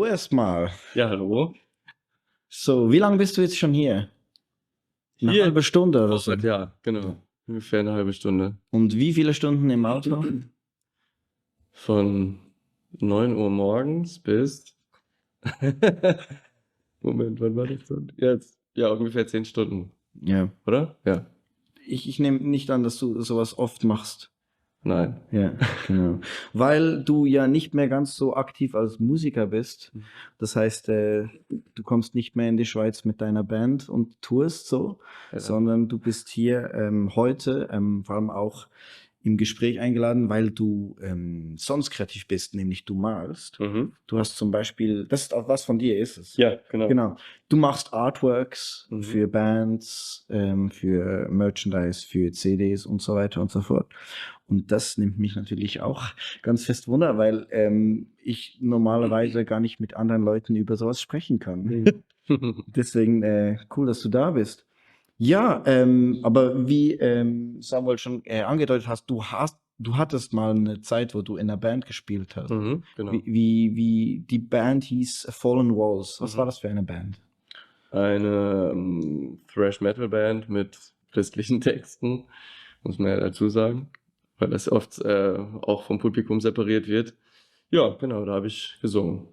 erstmal. Ja, hallo. So, wie lange bist du jetzt schon hier? Eine Hier halbe Stunde oder vor so. Ort, ja, genau. Ungefähr eine halbe Stunde. Und wie viele Stunden im Auto? Von 9 Uhr morgens bis. Moment, wann war das denn? Jetzt. Ja, ungefähr 10 Stunden, Ja. oder? Ja. Ich nehme nicht an, dass du sowas oft machst. Nein. Ja, genau. Weil du ja nicht mehr ganz so aktiv als Musiker bist. Das heißt, du kommst nicht mehr in die Schweiz mit deiner Band und tourst so, Ja. sondern du bist hier heute vor allem auch im Gespräch eingeladen, weil du sonst kreativ bist, nämlich du malst. Mhm. Du hast zum Beispiel, das ist auch was von dir ist es. Ja, genau. Genau. Du machst Artworks Mhm. für Bands, für Merchandise, für CDs und so weiter und so fort. Und das nimmt mich natürlich auch ganz fest Wunder, weil ich normalerweise gar nicht mit anderen Leuten über sowas sprechen kann. Deswegen cool, dass du da bist. Ja, aber wie Samuel schon angedeutet hast, du hattest mal eine Zeit, wo du in einer Band gespielt hast. Mhm, genau. Wie die Band hieß Fallen Walls. Was Mhm. war das für eine Band? Eine Thrash-Metal-Band mit christlichen Texten, muss man ja dazu sagen, weil das oft auch vom Publikum separiert wird. Ja, genau, da habe ich gesungen.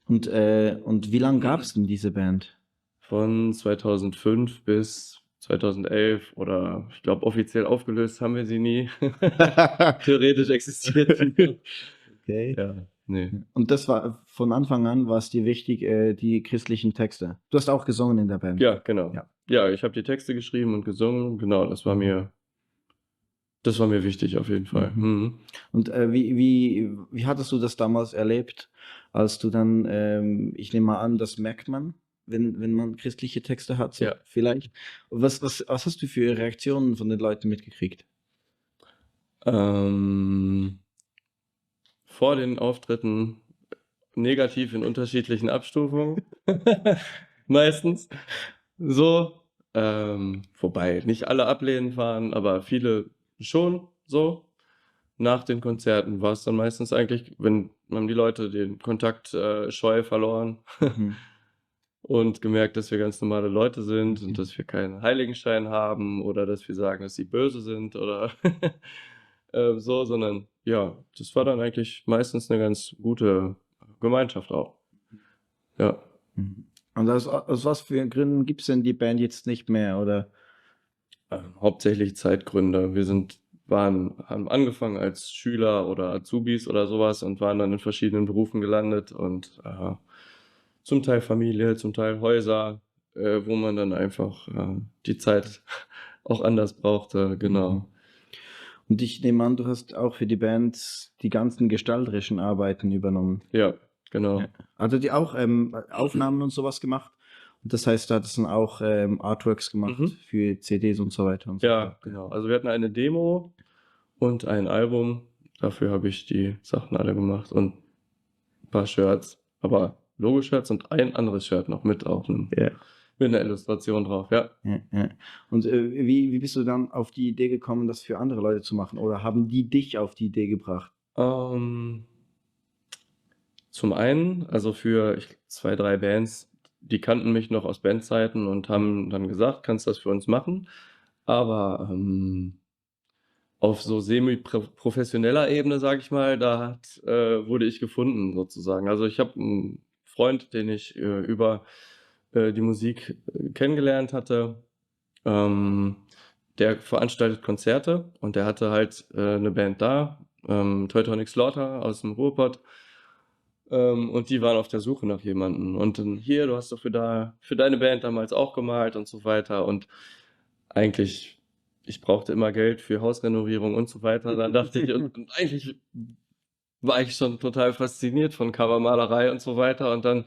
Und wie lange gab es denn diese Band? Von 2005 bis 2011 oder ich glaube offiziell aufgelöst haben wir sie nie. Theoretisch existiert sie. Okay. Ja, nee. Und das war von Anfang an, war es dir wichtig, die christlichen Texte. Du hast auch gesungen in der Band. Ja, genau. Ja. Ja, ich habe die Texte geschrieben und gesungen. Genau, das war mir wichtig auf jeden Fall. Mhm. Und wie hattest du das damals erlebt, als du dann, ich nehme mal an, das merkt man, wenn man christliche Texte hat, so Ja. vielleicht. Was hast du für Reaktionen von den Leuten mitgekriegt? Vor den Auftritten negativ in unterschiedlichen Abstufungen. Meistens. So. Wobei nicht alle ablehnend waren, aber viele schon so. Nach den Konzerten war es dann meistens eigentlich, haben die Leute den Kontakt scheu verloren und gemerkt, dass wir ganz normale Leute sind und dass wir keinen Heiligenschein haben oder dass wir sagen, dass sie böse sind oder so, sondern ja, das war dann eigentlich meistens eine ganz gute Gemeinschaft auch. Ja. Und aus was für Gründen gibt es denn die Band jetzt nicht mehr? Oder? Hauptsächlich Zeitgründe. Haben angefangen als Schüler oder Azubis oder sowas und waren dann in verschiedenen Berufen gelandet und zum Teil Familie, zum Teil Häuser, wo man dann einfach die Zeit auch anders brauchte, genau. Und ich nehme an, du hast auch für die Band die ganzen gestalterischen Arbeiten übernommen. Ja, genau. Ja. Hat die auch Aufnahmen und sowas gemacht? Und das heißt, da hat es dann auch Artworks gemacht für CDs und so weiter und so Ja, fort. genau. Also wir hatten eine Demo und ein Album. Dafür habe ich die Sachen alle gemacht und ein paar Shirts. Aber Logo-Shirts und ein anderes Shirt noch mit auch mit einer Illustration drauf, ja. Ja. Und wie bist du dann auf die Idee gekommen, das für andere Leute zu machen? Oder haben die dich auf die Idee gebracht? Zum einen, also für 2, 3 Bands, die kannten mich noch aus Bandzeiten und haben dann gesagt, kannst du das für uns machen? Aber auf so semi-professioneller Ebene, sage ich mal, wurde ich gefunden sozusagen. Also ich habe einen Freund, den ich über die Musik kennengelernt hatte. Der veranstaltet Konzerte und der hatte halt eine Band da, Teutonic Slaughter aus dem Ruhrpott. Und die waren auf der Suche nach jemandem. Und dann hier, du hast doch für deine Band damals auch gemalt und so weiter. Und eigentlich, ich brauchte immer Geld für Hausrenovierung und so weiter. Dann dachte ich, und eigentlich war ich schon total fasziniert von Covermalerei und so weiter. Und dann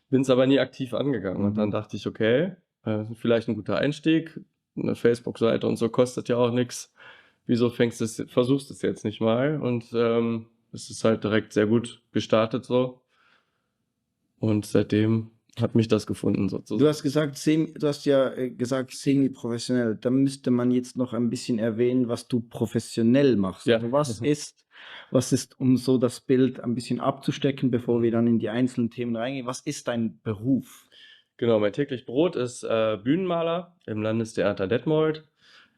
bin es aber nie aktiv angegangen. Und dann dachte ich, okay, vielleicht ein guter Einstieg. Eine Facebook-Seite und so kostet ja auch nichts. Wieso versuchst du es jetzt nicht mal? Und es ist halt direkt sehr gut gestartet so. Und seitdem hat mich das gefunden Du sozusagen. hast gesagt, du hast ja gesagt semi-professionell. Da müsste man jetzt noch ein bisschen erwähnen, was du professionell machst. Ja. Also was ist, um so das Bild ein bisschen abzustecken, bevor wir dann in die einzelnen Themen reingehen, was ist dein Beruf? Genau, mein täglich Brot ist Bühnenmaler im Landestheater Detmold.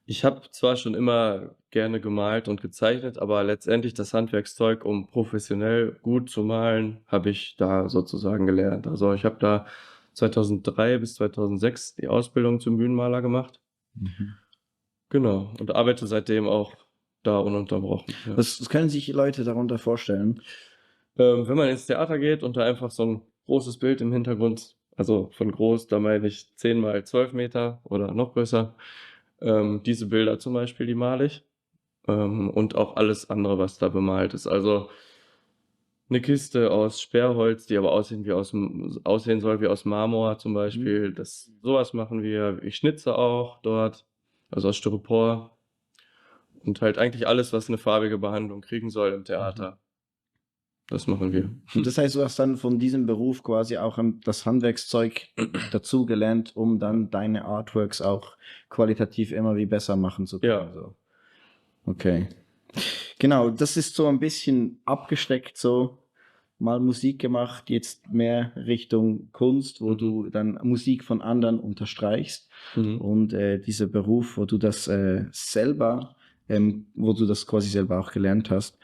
Ich habe zwar schon immer gerne gemalt und gezeichnet, aber letztendlich das Handwerkszeug, um professionell gut zu malen, habe ich da sozusagen gelernt. Also ich habe da 2003 bis 2006 die Ausbildung zum Bühnenmaler gemacht. Genau, und arbeite seitdem auch da ununterbrochen. Ja. Was können sich die Leute darunter vorstellen? Wenn man ins Theater geht und da einfach so ein großes Bild im Hintergrund, also von groß, da meine ich 10 mal 12 Meter oder noch größer, diese Bilder zum Beispiel, die male ich. Und auch alles andere, was da bemalt ist. Also eine Kiste aus Sperrholz, die aber aussehen soll wie aus Marmor zum Beispiel. Sowas machen wir. Ich schnitze auch dort, also aus Styropor. Und halt eigentlich alles, was eine farbige Behandlung kriegen soll im Theater. Das machen wir. Und das heißt, du hast dann von diesem Beruf quasi auch das Handwerkszeug dazu gelernt, um dann deine Artworks auch qualitativ immer wie besser machen zu können. Ja. So. Okay. Genau, das ist so ein bisschen abgesteckt, so mal Musik gemacht, jetzt mehr Richtung Kunst, wo du dann Musik von anderen unterstreichst. Und dieser Beruf, wo du das selber, wo du das quasi selber auch gelernt hast.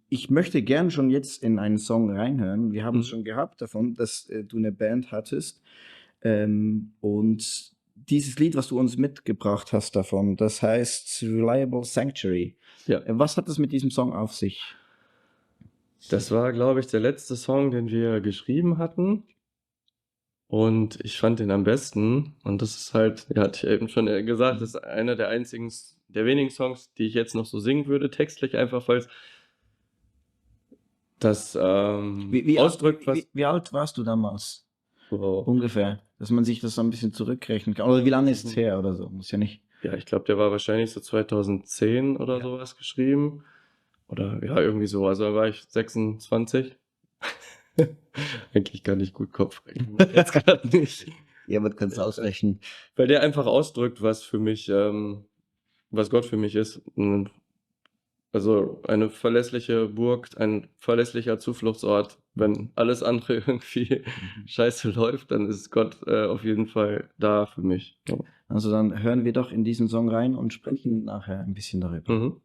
Ich möchte gern schon jetzt in einen Song reinhören. Wir haben es schon gehabt davon, dass du eine Band hattest. Und dieses Lied, was du uns mitgebracht hast davon, das heißt Reliable Sanctuary. Ja. Was hat es mit diesem Song auf sich? Das war, glaube ich, der letzte Song, den wir geschrieben hatten. Und ich fand den am besten. Und das ist halt, ja, hatte ich eben schon gesagt, das ist einer der wenigen Songs, die ich jetzt noch so singen würde, textlich einfach, weil es das ausdrückt, was. Wie alt warst du damals? Wow. Ungefähr. Dass man sich das so ein bisschen zurückrechnen kann. Oder wie lange ist es her oder so? Muss ja nicht. Ja, ich glaube, der war wahrscheinlich so 2010 oder sowas geschrieben. Oder ja, irgendwie so. Also da war ich 26. Eigentlich kann ich gut Kopf rechnen. Jetzt gerade nicht. Ja, man kann es ausrechnen. Weil der einfach ausdrückt, was für mich, was Gott für mich ist. Also eine verlässliche Burg, ein verlässlicher Zufluchtsort. Wenn alles andere irgendwie scheiße läuft, dann ist Gott auf jeden Fall da für mich. Ja. Also dann hören wir doch in diesen Song rein und sprechen nachher ein bisschen darüber.